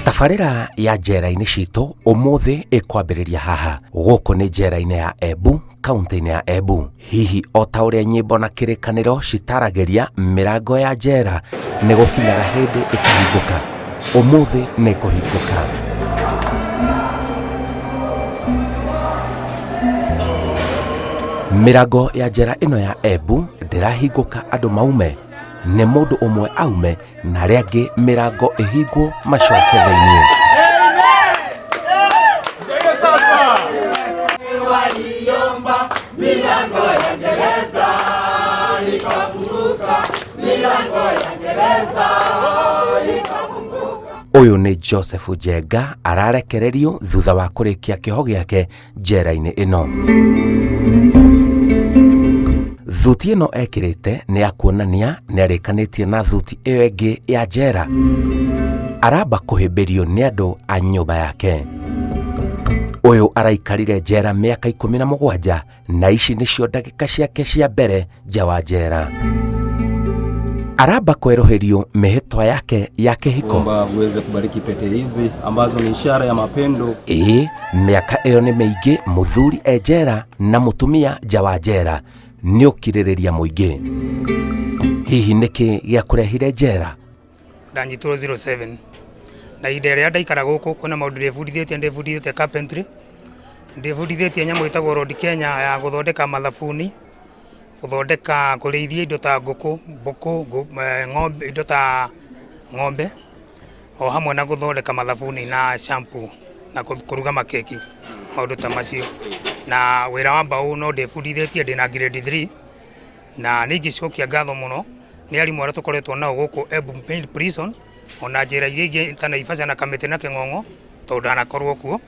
Tabarĩra ya njera-inĩ citũ ũmũthĩ ĩkwambĩrĩria haha. Gũkũ nĩ njera-inĩ ya Embu, kaunti-inĩ ya Embu. Hihi o ta ũrĩa nyĩmbo na kĩrĩkanĩro citaragĩria mĩrango ya njera nĩ gũkinyaga hĩndĩ ĩkahingũka. Ũmũthĩ nĩ ĩkũhingũka. Mĩrango ya njera ĩno ya Embu ndĩrahingũka andũ maume, nĩ mũndũ ũmwe aume na arĩa angĩ mĩrango ĩhingwo macoke thĩinĩ. Ũyũ nĩ Joseph Njenga ararekererio thutha wa kũrĩkia kĩoho gĩake njera-inĩ ĩno. Thuti ĩno ekĩrĩte nĩ ya kuonania nĩ arĩkanĩtie na thuti ĩyo ĩngĩ ya njera. Aramba kũhĩmbĩrio nĩ andũ a nyũmba yake. Ũyũ araikarire njera mĩaka 17 na ici nĩcio ndagĩka ciake cia mbere nja wa njera. Aramba kwerũhĩrio mĩhĩtwa yake ya kĩhiko. Kuomba uweze kubariki pete hizi ambazo ni ishara ya mapendo. Ĩĩ, mĩaka ĩyo nĩ mĩingĩ mũthuri e njera na mũtumia nja wa njera nĩ ũkirĩrĩria mũingĩ. Hihi nĩkĩ gĩakũrehire njera? Ndanyitirwo 07 na ihinda rĩrĩa ndaikara gũkũ kwĩna maũndũ ndĩbundithĩtie, ndĩbundithĩtie carpentry, ndĩbundithĩtie nyamũ ĩtagwo Road Kenya ya gũthondeka mathabuni, gũthondeka kũrĩithia indo ta ngũkũ, mbũkũ, ng'ombe, indo ta ng'ombe o hamwe na gũthondeka mathabuni na shampoo na kũruga makeki, maũndũ ta macio. Na wĩra wa mbaũ no ndĩbundithĩtie ndĩna grade 3 na nĩ ingĩcokia ngatho mũno nĩ arimũ arĩa tũkoretwo nao gũkũ Embu Main Prison ona njĩra iria ingĩ ta Naivasha na Kamĩtĩ na Kĩng'ong'o tondũ ndanakorwo kuo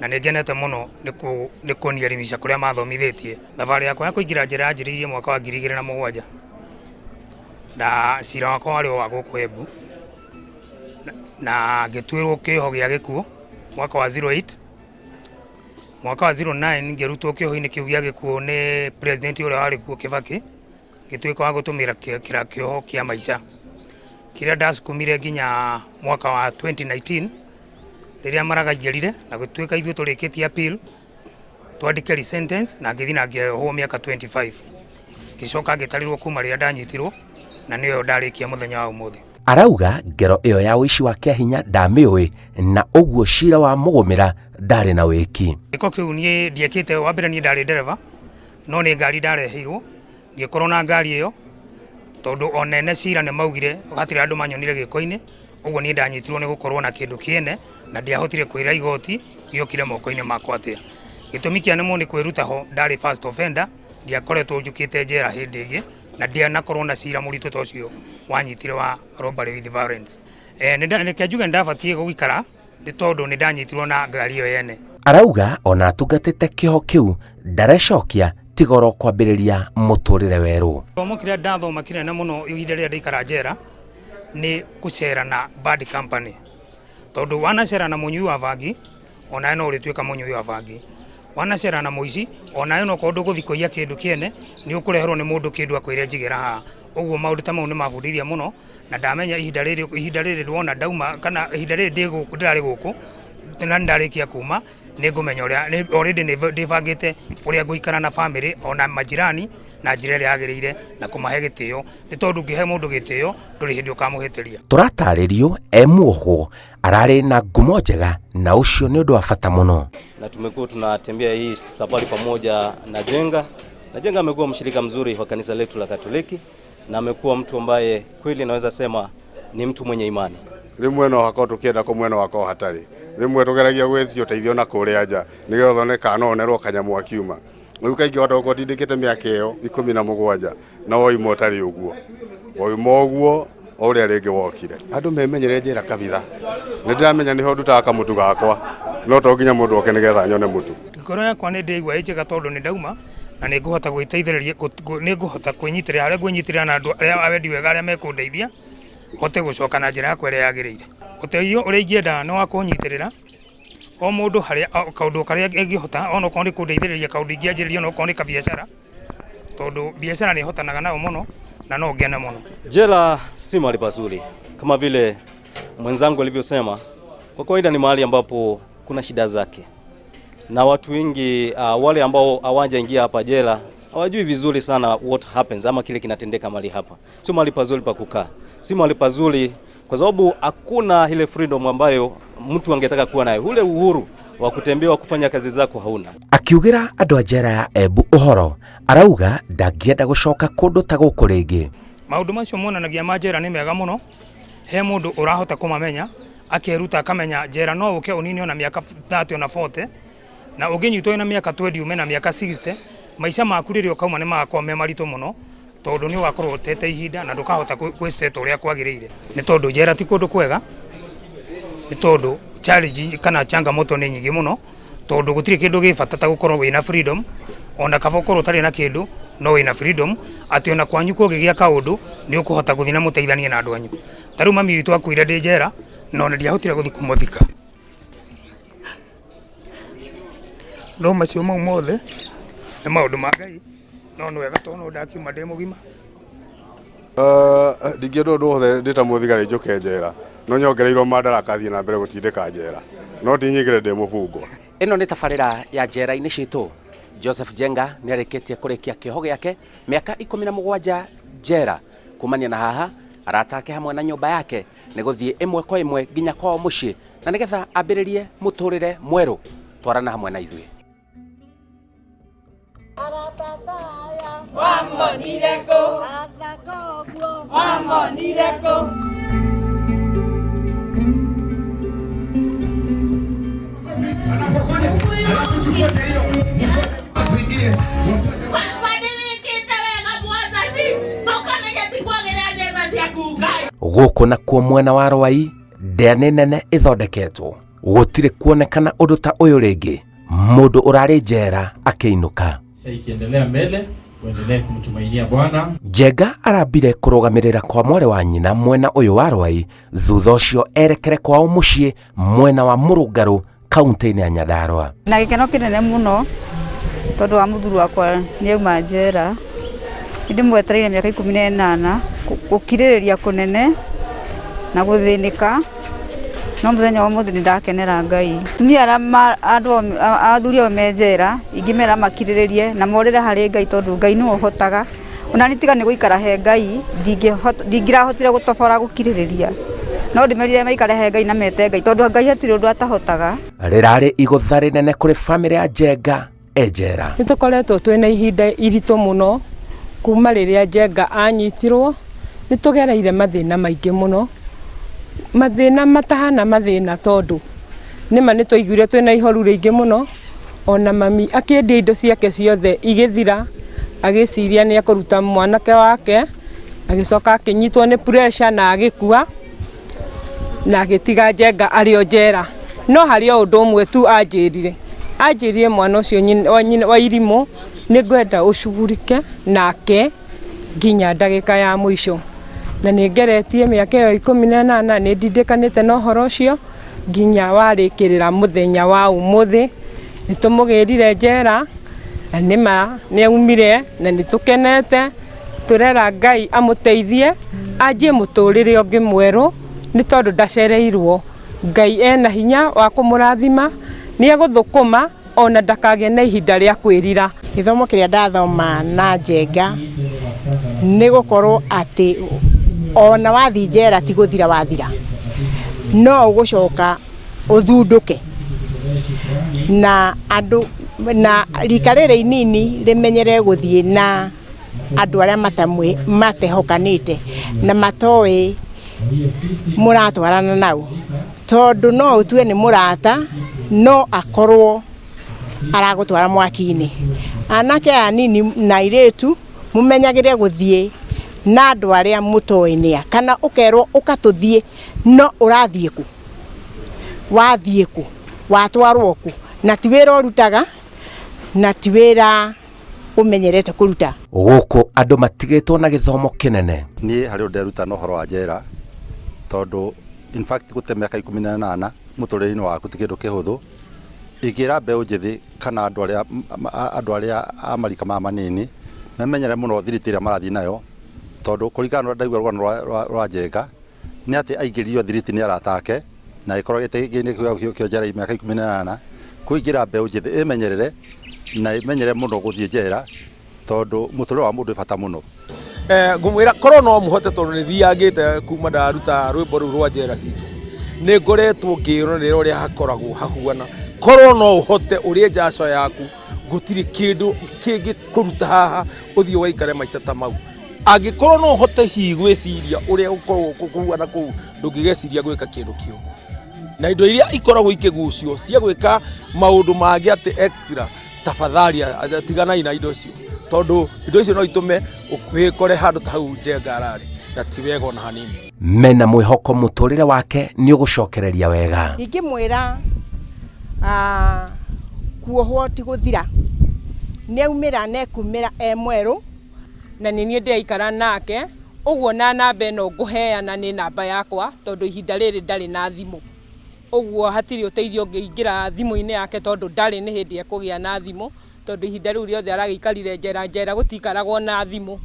na nĩ ngenete mũno nĩ kũnielimisha kũrĩa mathomithĩtie. Thabarĩ yakwa ya kũingĩra njera yanjĩrĩirie mwaka wa 2007 na cira wakwa warĩ o wa gũkũ Embu na ngĩtuĩrwo kĩoho gĩa gĩkuũ mwaka wa 08. Mwaka wa 09 ngĩrutwo kĩoho-inĩ kĩu gĩa gĩkuũ nĩ president ũrĩa warĩ kuo Kibaki, ngĩtuĩka wa gũtũmĩra kĩoho kĩa maica kĩrĩa ndacukumire nginya mwaka wa 2019 rĩrĩa Maraga aingĩrire na gũtuĩka ithuĩ tũrĩkĩtie appeal twandĩke resentence na ngĩthiĩ na ngĩohwo mĩaka 25. Ngĩcoka ngĩtarĩrwo kuma rĩrĩa ndanyitirwo na nĩyo ndarĩkia mũthenya wa ũmũthĩ. Arauga ngero ĩyo ya ũici wa kĩahinya ndamĩũĩ na ũguo cira wa mũgũmĩra ndarĩ na wĩki. Gĩko kĩu niĩ ndiekĩte, wa mbere niĩ ndarĩ ndereba no nĩ ngari ndareheirwo ngĩkorwo na ngari ĩyo tondũ ona ene cira nĩ maugire hatirĩ andũ manyonire gĩko-inĩ, ũguo niĩ ndanyitirwo nĩ gũkorwo na kĩndũ kĩene na ndiahotire kwĩra igoti gĩokire moko-inĩ makwa atĩa. Gĩtũmi kĩa nemwo nĩ kwĩruta ho ndarĩ first offender, ndiakoretwo njũkĩte njera hĩndĩ ĩngĩ na ndianakorwo na cira mũritũ ta ũcio wanyitire wa robbery with violence. Reke njuge nĩ ndabatiĩ gũikara nĩ tondũ nĩ ndanyitirwo na ngari ĩyo yene. Arauga ona atungatĩte kĩoho kĩu ndarecokia tiga oro kwambĩrĩria mũtũrĩre werũ. Gĩthomo kĩrĩa ndathoma kĩnene mũno ihinda rĩrĩa ndaikara njera nĩ gũcera na bad company, tondũ wanacera na mũnyui wa bangi onawe no ũrĩtuĩka mũnyui wa bangi, wanacera na mũici onawe onokorwo ndũgũthiĩ kũiya kĩndũ kĩene nĩ ũkũreherwo nĩ mũndũ kĩndũ akwĩre njigĩra haha. Ũguo maũndũ ta mau nĩ mabundithirie mũno na ndamenya ihinda rĩrĩ, ihinda rĩrĩ wona ndauma kana ihinda rĩrĩ ndĩ gũkũ ndĩrarĩ gũkũ na nĩ ndarĩkia kuma nĩ ngũmenya ũrĩa already nĩ ndĩbangĩte ũrĩa ngũikara na bamĩrĩ ona majirani na njĩra ĩrĩa yagĩrĩire na kũmahe gĩtĩo, nĩ tondũ ũngĩhe mũndũ gĩtĩo ndũrĩ hĩndĩ ũkamũhĩtĩria. Tũratarĩrio e muohwo ararĩ na ngumo njega na ũcio nĩ ũndũ wa bata mũno. Na tumekuwa tunatembea hii safari pamoja na Njenga. Na Njenga amekuwa mshirika mzuri wa kanisa letu la Katoliki na amekuwa mtu ambaye kweli naweza sema ni mtu mwenye imani. Rĩmwe no hakorwo tũkĩenda kũmwe no hakorwo hatarĩ. Rĩmwe tũgeragia gwĩtia ũteithio na kũrĩa nja nĩgetha one kana no onerwo kanyamũ akiuma. Rĩu kaingĩ wahota gũkorwo ũtindĩkĩte mĩaka ĩyo 17 na woima ũtarĩ ũguo. Wauma ũguo o ũrĩa rĩngĩ wokire. Andũ memenyere njĩra kabitha. Nĩ ndĩramenya nĩho ndutaga kamũtu gakwa no to nginya mũndũ oke nĩgetha nyone mũtu. Ngoro yakwa nĩ ndĩigua ĩ njega tondũ nĩ ndauma na nĩ ngũhota gwĩteithĩrĩria, nĩ ngũhota kwĩnyitĩrĩra harĩa ngwĩnyitĩrĩra na andũ arĩa a wendi wega arĩa mekũndeithia hote gũcoka na njĩra yakwa ĩrĩa yagĩrĩire. Ũteithio ũrĩa ingĩenda nĩ wa kũnyitĩrĩra o mũndũ harĩa kaũndũ karĩa angĩhota onokorwo nĩ kũndeithĩrĩria kaũndũ ingĩanjĩrĩria onokorwo nĩ kabiacara tondũ biacara nĩ hotanaga nayo mũno na no ngene mũno. Jela si mahali pazuri kama vile mwenzangu alivyosema. Kwa kawaida ni mahali ambapo kuna shida zake, na watu wengi wale ambao hawajaingia hapa jela hawajui vizuri sana what happens ama kile kinatendeka mahali hapa. Sio mahali pazuri pa kukaa, si mahali pazuri kwa sababu hakuna ile freedom ambayo mtu angetaka kuwa nayo, ule uhuru wa kutembea wa kufanya kazi zako hauna. Akiugĩra andũ a njera ya Embu ũhoro, arauga ndangĩenda gũcoka kũndũ ta gũkũ rĩngĩ. Maũndũ macio monanagia ma njera nĩ mega mũno, he mũndũ ũrahota kũmamenya akeruta akamenya njera no ũke ũnine ona mĩaka 30 ona 40, na ũngĩnyitwo wĩna mĩaka 20 ume na mĩaka 60, maica maku rĩrĩa ũkauma nĩ magakorwo me maritũ mũno, tondũ nĩ ũgakorwo ũtete ihinda na ndũkahota kwĩceta ũrĩa kwagĩrĩire. Nĩ tondũ njera ti kũndũ kwega, nĩ tondũ challenge kana changamoto nĩ nyingĩ mũno, tondũ gũtirĩ kĩndũ gĩ bata ta gũkorwo wĩna freedom, ona kaba ũkorwo ũtarĩ na kĩndũ no wĩna freedom, atĩ ona kwanyu kũngĩgĩa kaũndũ nĩ ũkũhota gũthiĩ na mũteithanie na andũ anyu. Ta rĩu mami witũ akuire ndĩ njera, na ona ndiahotire gũthiĩ kũmũthika. No macio mau mothe nĩ maũndũ ma Ngai, no nĩ wega tondũ no ndakiuma ndĩ mũgima. Ndingĩenda ũndũ wothe ndĩ ta mũthigari njũke njera, no nyongereirwo mandaraka thiĩ na mbere gũtindĩka njera, no ndinyingĩre ndĩ mũbungwa. Ĩno nĩ tabarĩra ya njera-inĩ citũ. Joseph Njenga nĩ arĩkĩtie kũrĩkia kĩoho gĩake mĩaka 17 njera. Kumania na haha arata ake hamwe na nyũmba yake nĩ gũthiĩ ĩmwe kwa ĩmwe nginya kwao mũciĩ, na nĩgetha ambĩrĩrie mũtũrĩre mwerũ. Twarana hamwe na ithuĩ. Gũkũ nakuo mwena wa Rwai ndĩa nĩ nene ĩthondeketwo, gũtirĩ kuonekana ũndũ ta ũyũ rĩngĩ, mũndũ ũrarĩ njera akĩinũka. Ikiendelea mbele uendelee kumtumainia Bwana. Njenga arambire kũrũgamĩrĩra kwa mwarĩ wa nyina mwena ũyũ wa Rwai, thutha ũcio erekere kwao mũciĩ mwena wa Mũrũngarũ kaunti-inĩ ya Nyandarua. Na gĩkeno kĩnene mũno tondũ wa mũthuri wakwa nĩ auma njera. Nĩ ndĩmwetereire mĩaka 18 gũkirĩrĩria kũnene na gũthĩnĩka, no mũthenya wa ũmũthĩ nĩ ndakenera Ngai. Atumia arĩa andũ athuri ao me njera ingĩmera makirĩrĩrie na morĩre harĩ Ngai, tondũ Ngai nĩwe ũhotaga. Ona niĩ tiga nĩ gũikara he Ngai ndingĩrahotire gũtobora gũkirĩrĩria, no ndĩmerire maikare he Ngai na mete Ngai, tondũ Ngai hatirĩ ũndũ atahotaga. Rĩrarĩ igũtha rĩnene kũrĩ bamĩrĩ ya Njenga e njera. Nĩ tũkoretwo twĩna ihinda iritũ mũno kuma rĩrĩa Njenga anyitirwo. Nĩ tũgereire mathĩna maingĩ mũno, mathĩna matahana mathĩna, tondũ nĩma nĩ twaiguire twĩna ihoru rĩingĩ mũno. Ona mami akĩendia indo ciake ciothe igĩthira, agĩciria nĩ ekũruta mwanake wake, agĩcoka akĩnyitwo nĩ pressure na agĩkua, na agĩtiga Njenga arĩ o njera. No harĩ o ũndũ ũmwe tu anjĩrire, anjĩrire mwana ũcio wa irimũ nĩ ngwenda ũcugurike nake nginya ndagĩka ya mũico. Na nĩ ngeretie mĩaka ĩyo 18 nĩ ndindĩkanĩte na ũhoro ũcio nginya warĩkĩrĩra mũthenya wa ũmũthĩ. Nĩ tũmũgĩrire njera na nĩma nĩ aumire, na nĩ tũkenete. Tũrera Ngai amũteithie anjie mũtũrĩre ũngĩ mwerũ, nĩ tondũ ndacereirwo. Ngai ena hinya wa kũmũrathima, nĩ egũthũkũma ona ndakagĩe na ihinda rĩa kwĩrira. Gĩthomo kĩrĩa ndathoma na Njenga nĩ gũkorwo atĩ ona wathiĩ njera ti gũthira wathira, no ũgũcoka ũthundũke, na andũ na rika rĩrĩ inini rĩmenyere gũthiĩ na andũ arĩa matehokanĩte na matoĩ mũratwarana nao, tondũ no ũtue nĩ mũrata no akorwo aragũtwara mwaki-inĩ. Anake aya anini na airĩtu mũmenyagĩre gũthiĩ na andũ arĩa mũtoĩ nĩa, kana ũkerwo ũka tũthiĩ no ũrathiĩ kũ, wathiĩ kũ, watwarwo kũ, na ti wĩra ũrutaga na ti wĩra ũmenyerete kũruta. Gũkũ andũ matigĩtwo na gĩthomo kĩnene. Niĩ harĩ ũndũ nderuta na ũhoro wa njera, tondũ in fact gũte mĩaka 18 mũtũrĩre-inĩ waku ti kĩndũ kĩhũthũ. Ingĩra mbeũ njĩthĩ kana andũ arĩa a marika maya manini memenyere mũno thiriti ĩrĩa marathiĩ nayo, tondũ kũringana na ũrĩa ndaigua rũgano rwa Njenga nĩ atĩ aingĩririo thiriti nĩ arata ake Na ĩkorwo gĩtĩ kĩo njera mĩaka 18. Kũingĩra mbeũ njĩthĩ ĩmenyerere na ĩmenyere mũno gũthiĩ njera, tondũ mũtũrĩre wa mũndũ wĩ bata mũno. Ngũmwĩra korwo no mũhote, tondũ nĩ thiangĩte kuma ndaruta rwĩmbo rũu rwa njera citũ, nĩ ngoretwo ngĩonerera ũrĩa hakoragwo hahuana. Korwo no ũhote ũrĩe njaco yaku, gũtirĩ kĩndũ kĩngĩ kũruta haha ũthiĩ waikare maica ta mau. Angĩkorwo no ũhote hihi gwĩciria ũrĩa gũkoragwo kũhuana kũu, ndũngĩgeciria gwĩka kĩndũ kĩu na indo iria ikoragwo ikĩgucio cia gwĩka maũndũ mangĩ atĩ extra. Tafadhali tiganai na indo icio, tondũ indo icio no itũme wĩkore handũ ta hau Njenga ararĩ, na ti wega ona hanini. Mena mwĩhoko mũtũrĩre wake nĩ ũgũcokereria wega. Ingĩmwĩra kuohwo ti gũthira, nĩ aumĩra na ekumĩra e mwerũ. Na nĩ niĩ ndĩraikara nake ũguo, na namba ĩno ngũheana nĩ namba yakwa, tondũ ihinda rĩrĩ ndarĩ na thimũ, ũguo hatirĩ ũteithio ũngĩingĩra thimũ-inĩ yake, tondũ ndarĩ, nĩ hĩndĩ ekũgĩa na thimũ, tondũ ihinda rĩu rĩothe aragĩikarire njera, njera gũtiikaragwo na thimũ.